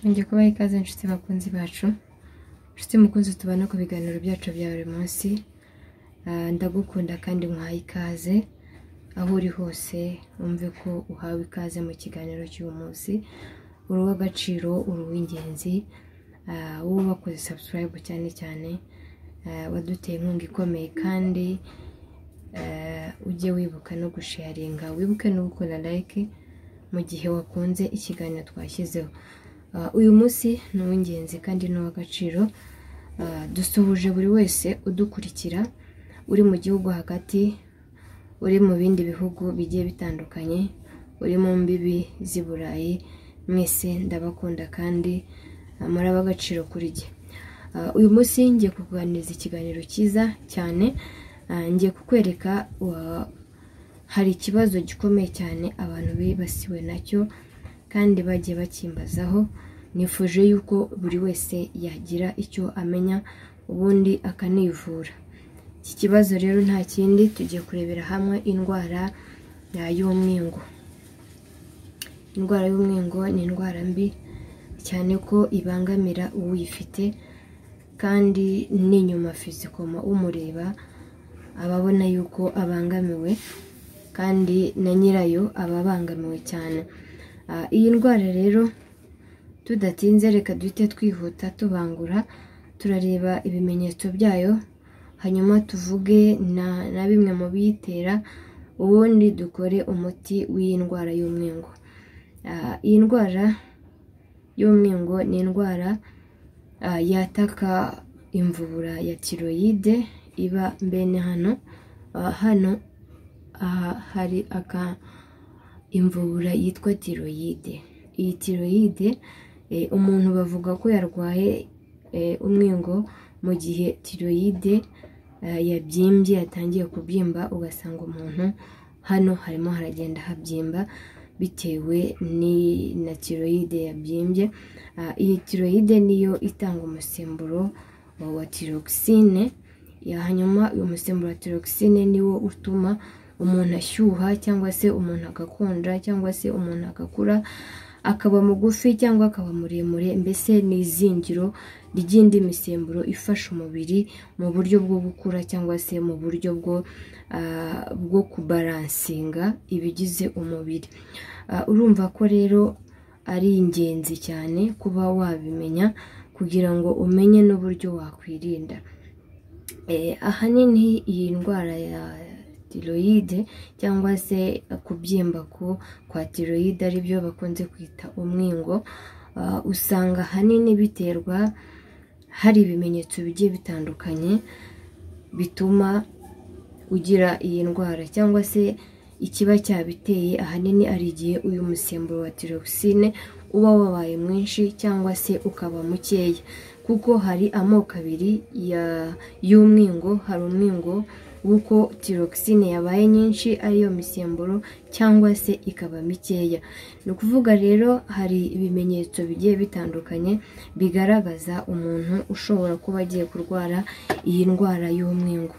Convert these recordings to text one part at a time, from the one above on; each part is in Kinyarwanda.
Twongeye kubaha ikaze inshuti bakunzi bacu, inshuti mukunzi tubana ku biganiro byacu bya buri munsi. Ndagukunda kandi nkuhaye ikaze aho uri hose, wumve ko uhawe ikaze mu kiganiro cy'uyu munsi. Uri uw'agaciro, uri uw'ingenzi, wowe wakoze subscribe cyane cyane, waduteye inkunga ikomeye, kandi ujye wibuka no gusharinga, wibuke no gukora like mu gihe wakunze ikiganiro twashyizeho. Uyu munsi ni uw'ingenzi kandi ni uw'agaciro. Dusuhuje buri wese udukurikira, uri mu gihugu hagati, uri mu bindi bihugu bigiye bitandukanye, uri mu mbibi z'i Burayi, mwese ndabakunda kandi muri ab'agaciro kuri jye. Uyu munsi ngiye kukuganiriza ikiganiro cyiza cyane, ngiye kukwereka hari ikibazo gikomeye cyane abantu bibasiwe nacyo kandi bagiye bakimbazaho. Nifuje yuko buri wese yagira icyo amenya ubundi akanivura. Iki kibazo rero nta kindi, tugiye kurebera hamwe indwara y'umwingo. Indwara y'umwingo ni indwara mbi cyane ko ibangamira uwuyifite, kandi n'inyuma fizikoma umureba aba abona yuko abangamiwe, kandi na nyirayo aba abangamiwe cyane. Iyi ndwara rero tudatinze reka duhite twihuta tubangura, turareba ibimenyetso byayo, hanyuma tuvuge na bimwe mu biyitera, ubundi dukore umuti w'iyi ndwara y'umwingo. Iyi ndwara y'umwingo ni indwara yataka imvubura ya tiroyide iba mbene hano. Hano hari aka imvubura yitwa tiroyide. Iyi tiroyide umuntu bavuga ko yarwaye umwingo mu gihe tiroyide yabyimbye, yatangiye kubyimba, ugasanga umuntu hano harimo haragenda habyimba bitewe na tiroyide yabyimbye. Iyi tiroyide niyo itanga umusemburo wa tiroxine, hanyuma uyu musemburo wa tiroxine niwo utuma umuntu ashyuha, cyangwa se umuntu agakonja, cyangwa se umuntu agakura akaba mugufi cyangwa akaba muremure. Mbese ni izingiro ry'indi misemburo ifasha umubiri mu buryo bwo gukura cyangwa se mu buryo bwo kubaransinga ibigize umubiri. Urumva ko rero ari ingenzi cyane kuba wabimenya kugira ngo umenye n'uburyo wakwirinda. Ahanini iyi ndwara ya tiroyide cyangwa se kubyimba kwa tiroyide, aribyo bakunze kwita umwingo, usanga ahanini biterwa, hari ibimenyetso bigiye bitandukanye bituma ugira iyi ndwara, cyangwa se ikiba cyabiteye ahanini ari igihe uyu musemburo wa tiroxine uba wabaye mwinshi cyangwa se ukaba mukeya. Kuko hari amoko abiri y'umwingo, hari umwingo w'uko tiroxine yabaye nyinshi ariyo misemburo, cyangwa se ikaba mikeya. Ni ukuvuga rero hari ibimenyetso bigiye bitandukanye bigaragaza umuntu ushobora kuba agiye kurwara iyi ndwara y'umwingo.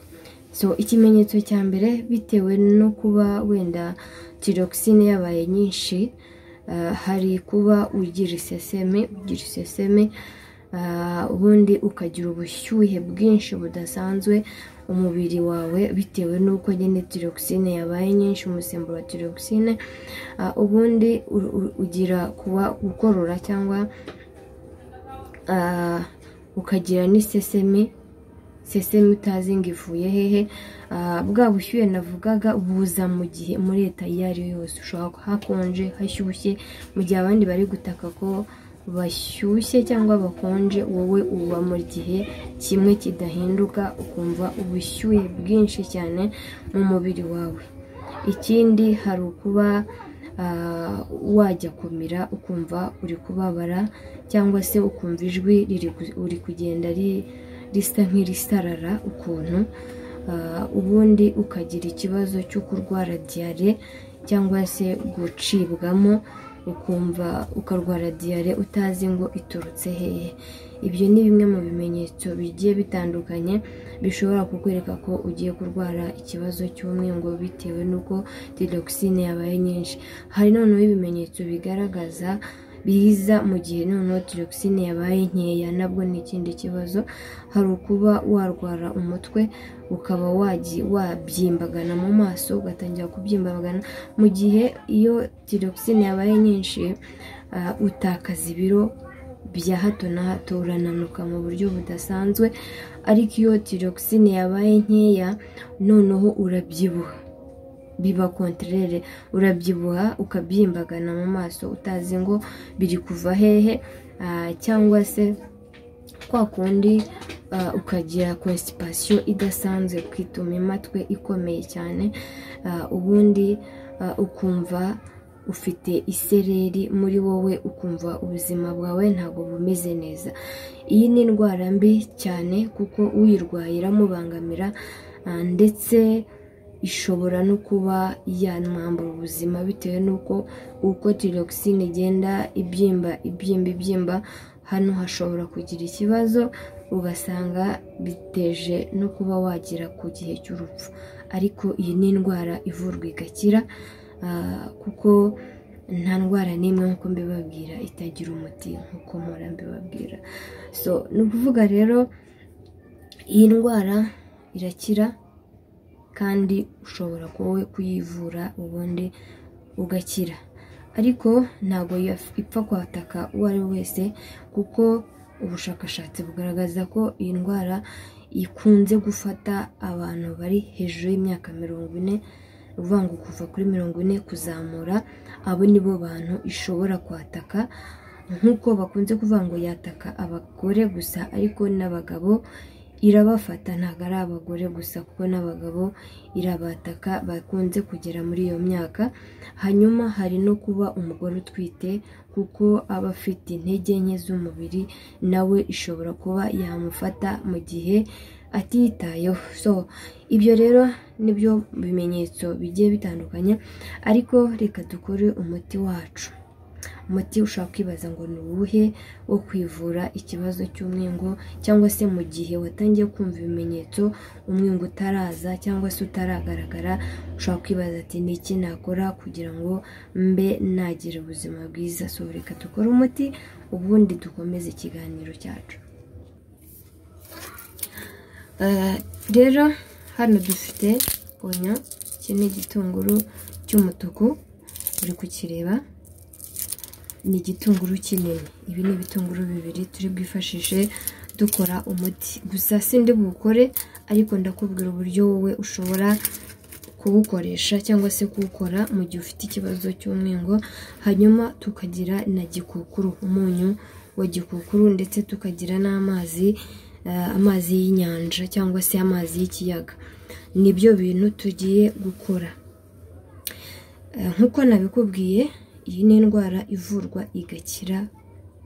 So ikimenyetso cya mbere, bitewe no kuba wenda tiroxine yabaye nyinshi, hari kuba ugira iseseme, ubundi ukagira ubushyuhe bwinshi budasanzwe umubiri wawe, bitewe n'uko nyine tiroxine yabaye nyinshi, umusemburo wa tiroxine. Ubundi ugira kuba gukorora cyangwa ukagira n'iseseme, seseme utazi ngo ivuye hehe. Bwa bushyuhe navugaga buza mu gihe muri leta iyo ari yo yose, ushobora hakonje hashyushye, mu gihe abandi bari gutaka ko bashyushye cyangwa bakonje, wowe uba mu gihe kimwe kidahinduka, ukumva ubushyuhe bwinshi cyane mu mubiri wawe. Ikindi hari ukuba wajya kumira ukumva uri kubabara, cyangwa se ukumva ijwi uri kugenda risa nk'irisarara ukuntu. Ubundi ukagira ikibazo cyo kurwara diyare cyangwa se gucibwamo, ukumva ukarwara diyare utazi ngo iturutse hehe. Ibyo ni bimwe mu bimenyetso bigiye bitandukanye bishobora kukwereka ko ugiye kurwara ikibazo cy'umwingo bitewe n'uko tiroxine yabaye nyinshi. Hari noneho ibimenyetso bigaragaza biza mu gihe noneho tiroxine yabaye nkeya, nabwo ni ikindi kibazo. Hari ukuba warwara umutwe, ukaba wabyimbagana mu maso, ugatangira kubyimbagana. Mu gihe iyo tiroxine yabaye nyinshi, utakaza ibiro bya hato na hato, urananuka mu buryo budasanzwe. Ariko iyo tiroxine yabaye nkeya, noneho urabyibuha, biba kontrere, urabyibuha ukabyimbagana mu maso utazi ngo biri kuva hehe, cyangwa se kwa kundi ukagira constipation idasanzwe, ukituma imatwe ikomeye cyane, ubundi ukumva ufite isereri muri wowe, ukumva ubuzima bwawe ntabwo bumeze neza. Iyi ni indwara mbi cyane kuko uyirwaye iramubangamira, ndetse ishobora no kuba yanamwambura ubuzima bitewe n'uko uko tiroxine igenda ibyimba ibyimba ibyimba, hano hashobora kugira ikibazo, ugasanga biteje no kuba wagera ku gihe cy'urupfu. Ariko iyi ni indwara ivurwa igakira, kuko nta ndwara n'imwe nk'uko mbibabwira itagira umuti, nk'uko mpora mbibabwira. So ni ukuvuga rero iyi ndwara irakira, kandi ushobora wowe kuyivura ubundi ugakira. Ariko ntabwo ipfa kwataka uwo ari we wese, kuko ubushakashatsi bugaragaza ko iyi ndwara ikunze gufata abantu bari hejuru y'imyaka 40, ni ukuvuga ngo kuva kuri 40 kuzamura, abo nibo bantu ishobora kwataka. Nk'uko bakunze kuvuga ngo yataka abagore gusa, ariko n'abagabo irabafata, ntabwo ari abagore gusa kuko n'abagabo irabataka bakunze kugera muri iyo myaka. Hanyuma hari no kuba umugore utwite, kuko aba afite intege nke z'umubiri, nawe ishobora kuba yamufata mu gihe atitayeho. So ibyo rero nibyo bimenyetso bigiye bitandukanye, ariko reka dukore umuti wacu. Umuti ushobora kwibaza ngo ni uwuhe wo kwivura ikibazo cy'umwingo, cyangwa se mu gihe watangiye kumva ibimenyetso umwingo utaraza cyangwa se utaragaragara, ushobora kwibaza ati ni iki nakora kugira ngo mbe nagira ubuzima bwiza. So reka dukore umuti ubundi dukomeze ikiganiro cyacu. Rero hano dufite onyo, iki ni igitunguru cy'umutuku uri kukireba, ni igitunguru kinini. Ibi ni ibitunguru bibiri turi bwifashishe dukora umuti. Gusa sindi buwukore, ariko ndakubwira uburyo wowe ushobora kuwukoresha cyangwa se kuwukora mu gihe ufite ikibazo cy'umwingo. Hanyuma tukagira na gikukuru, umunyu wa gikukuru, ndetse tukagira n'amazi, amazi y'inyanja cyangwa se amazi y'ikiyaga. Nibyo bintu tugiye gukora. Nk'uko nabikubwiye, iyi ni indwara ivurwa igakira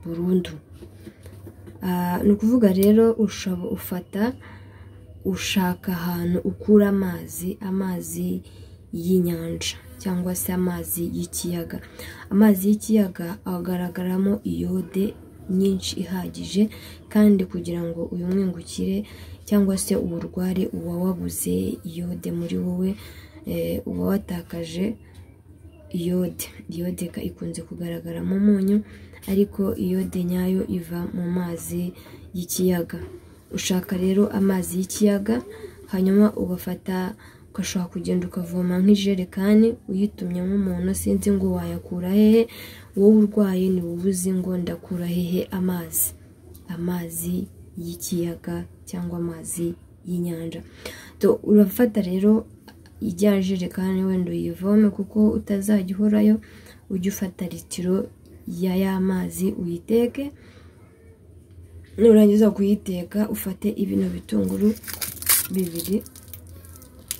burundu. Ni ukuvuga rero ufata ushaka ahantu ukura amazi, amazi y'inyanja cyangwa se amazi y'ikiyaga. Amazi y'ikiyaga agaragaramo iyode nyinshi ihagije, kandi kugira ngo uyu mwingo ukire cyangwa se uburware uba wabuze iyode muri wowe, uba watakaje iyode. Iyode ikunze kugaragara mu munyu, ariko iyode nyayo iva mu mazi y'ikiyaga. Ushaka rero amazi y'ikiyaga, hanyuma ugafata, ugashobora kugenda ukavoma nk'ijerekani uyitumye nk'umuntu, sinzi ngo wayakura hehe, wowe urwaye ni wowe uzi ngo ndakura hehe amazi, amazi y'ikiyaga cyangwa amazi y'inyanja. Urafata rero ijya jerekani wenda uyivome, kuko utazajya uhorayo, ujye ufata litiro ya y'amazi uyiteke. Nurangiza kuyiteka ufate ibino bitunguru bibiri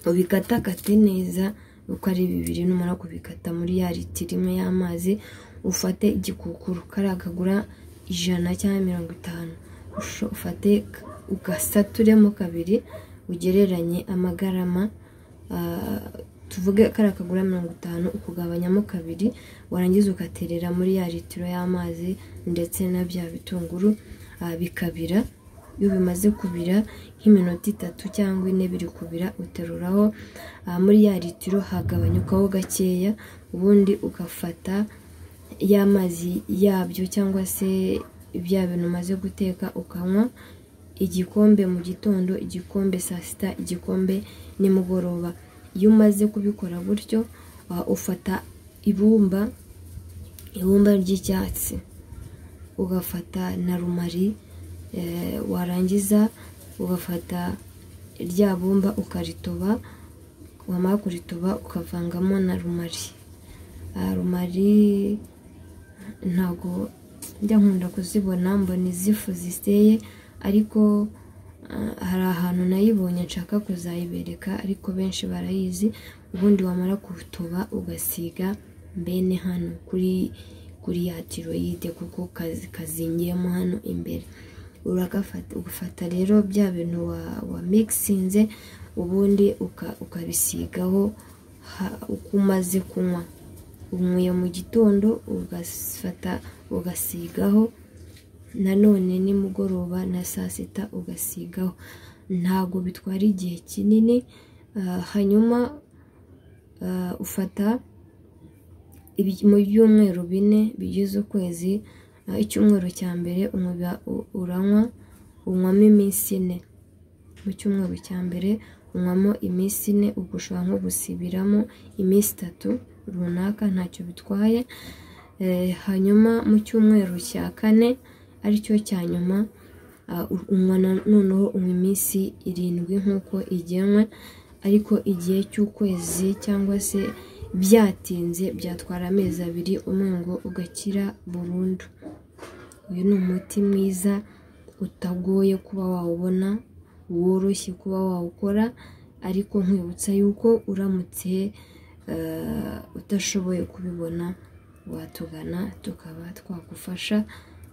ubikatakate neza uko ari bibiri. Numara kubikata muri ya litiro imwe y'amazi, ufate igikukuru kariya kagura 100 cyangwa 50, ufate ugasaturemo kabiri, ugereranye amagarama, tuvuge kariya kagura 50 ukugabanyamo kabiri, warangiza ugaterera muri ya litiro y'amazi ndetse na bya bitunguru bikabira. Iyo bimaze kubira nk'iminota 3 cyangwa 4 biri kubira, uteruraho muri ya litiro hagabanyukaho gakeya, ubundi ugafata y'amazi yabyo cyangwa se bya bintu umaze guteka, ukanywa igikombe mu gitondo, igikombe saa sita, igikombe nimugoroba. Iyo umaze kubikora gutyo, ufata ibumba ry'icyatsi, ugafata na rumari, warangiza ugafata rya bumba ukaritoba, wamara kuritoba ukavangamo na rumari. Rumari ntago njya nkunda kuzibona, mbona izifu ziseye, ariko hari ahantu nayibonye nshaka kuzayibereka, ariko benshi barayizi. Ubundi wamara kutoba ugasiga mbene hano kuri ya tiroyide, kuko kazingiyemo hano imbere. Uragafata ugafata rero bya bintu wa mixinze, ubundi ukabisigaho uko umaze kunywa. Unyweye mu gitondo ugafata ugasigaho, nanone nimugoroba na saa sita ugasigaho. Ntago bitwara igihe kinini. Hanyuma ufata mu byumweru 4 bigize ukwezi. Icyumweru cya mbere uranywa, unywamo iminsi 4. Mu cyumweru cya mbere unywamo iminsi 4, ubwo ushobora nko gusibiramo iminsi 3 runaka, ntacyo bitwaye. Hanyuma mu cyumweru cya 4 aricyo cya nyuma, unywa noneho unywa iminsi 7 nk'uko igenwe, ariko igihe cy'ukwezi cyangwa se byatinze byatwara amezi 2 umwingo ugakira burundu. Uyu ni umuti mwiza utagoye kuba wawubona, woroshye kuba wawukora, ariko nkwibutsa yuko uramutse utashoboye kubibona watugana tukaba twagufasha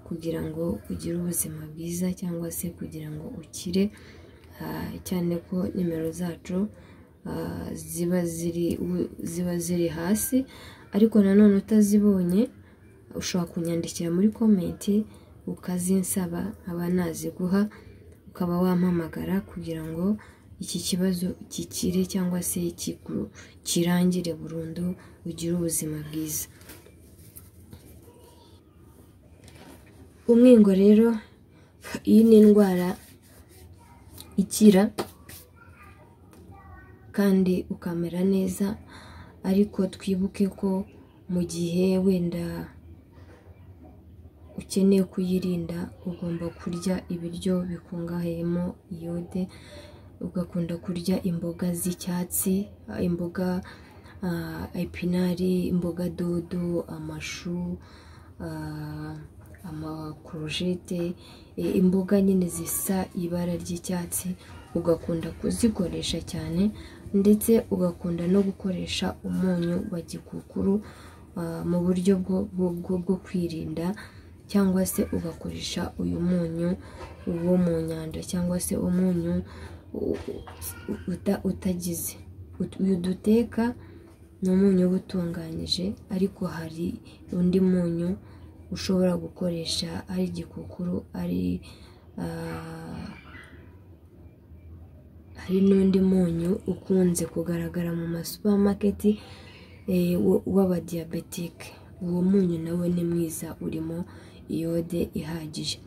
kugira ngo ugire ubuzima bwiza cyangwa se kugira ngo ukire, cyane ko nimero zacu ziba ziri hasi. Ariko nanone utazibonye ushobora kunyandikira muri komenti ukazinsaba, nkaba naziguha, ukaba wampamagara kugira ngo iki kibazo kikire cyangwa se kirangire burundu, ugire ubuzima bwiza. Umwingo rero, iyi ni indwara ikira kandi ukamera neza, ariko twibuke ko mu gihe wenda ukeneye kuyirinda ugomba kurya ibiryo bikungahayemo iyode, ugakunda kurya imboga z'icyatsi, imboga epinari, imboga dodo, amashu, amakorojete, imboga nyine zisa ibara ry'icyatsi, ugakunda kuzikoresha cyane, ndetse ugakunda no gukoresha umunyu wa gikukuru mu buryo bwo kwirinda, cyangwa se ugakoresha uyu munyu wo mu nyanja cyangwa se umunyu utagize. Uyu duteka ni umunyu uba utunganyije, ariko hari undi munyu ushobora gukoresha ari gikukuru, ari hari n'undi munyu ukunze kugaragara mu masupamaketi w'abadiyabetike. Uwo munyu nawe ni mwiza, urimo iyode ihagije.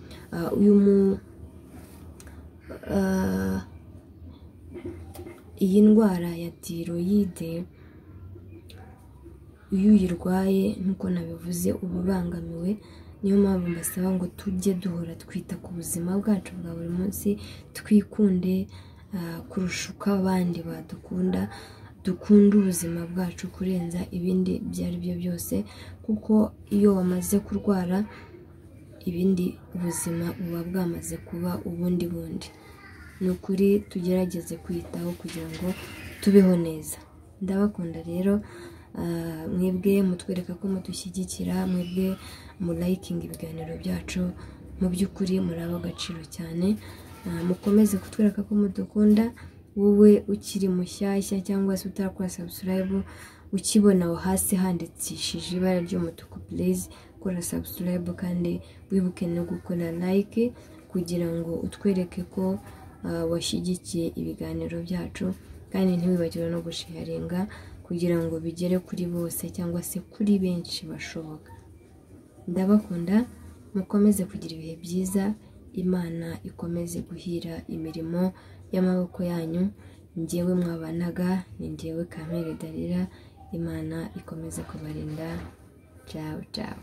Iyi ndwara ya tiroyide iyo uyirwaye nk'uko nabivuze uba ubangamiwe. Niyo mpamvu mbasaba ngo tujye duhora twita ku buzima bwacu bwa buri munsi, twikunde kurusha uko abandi badukunda, dukunde ubuzima bwacu kurenza ibindi ibyo ari byo byose, kuko iyo wamaze kurwara ibindi ubuzima buba bwamaze kuba ubundi bundi. Ni ukuri tugerageze kwitaho kugira ngo tubeho neza. Ndabakunda rero, mwebwe mutwereka ko mudushyigikira, mwebwe mulayikinga ibiganiro byacu, mu by'ukuri muri ab'agaciro cyane. Mukomeze kutwereka ko mudukunda. Wowe ukiri mushyashya cyangwa se utarakora subscribe, ukibona aho hasi handikishije ibara ry'umutuku, please kora subscribe kandi wibuke no gukora like kugira ngo utwereke ko washyigikiye ibiganiro byacu, kandi ntiwibagirwe no gusharinga kugira ngo bigere kuri bose cyangwa se kuri benshi bashoboka. Ndabakunda, mukomeze kugira ibihe byiza, Imana ikomeze guhira imirimo y'amaboko yanyu. Njyewe mwabanaga ni njyewe Kampire Dalila, Imana ikomeze kubarinda. Ciao ciao.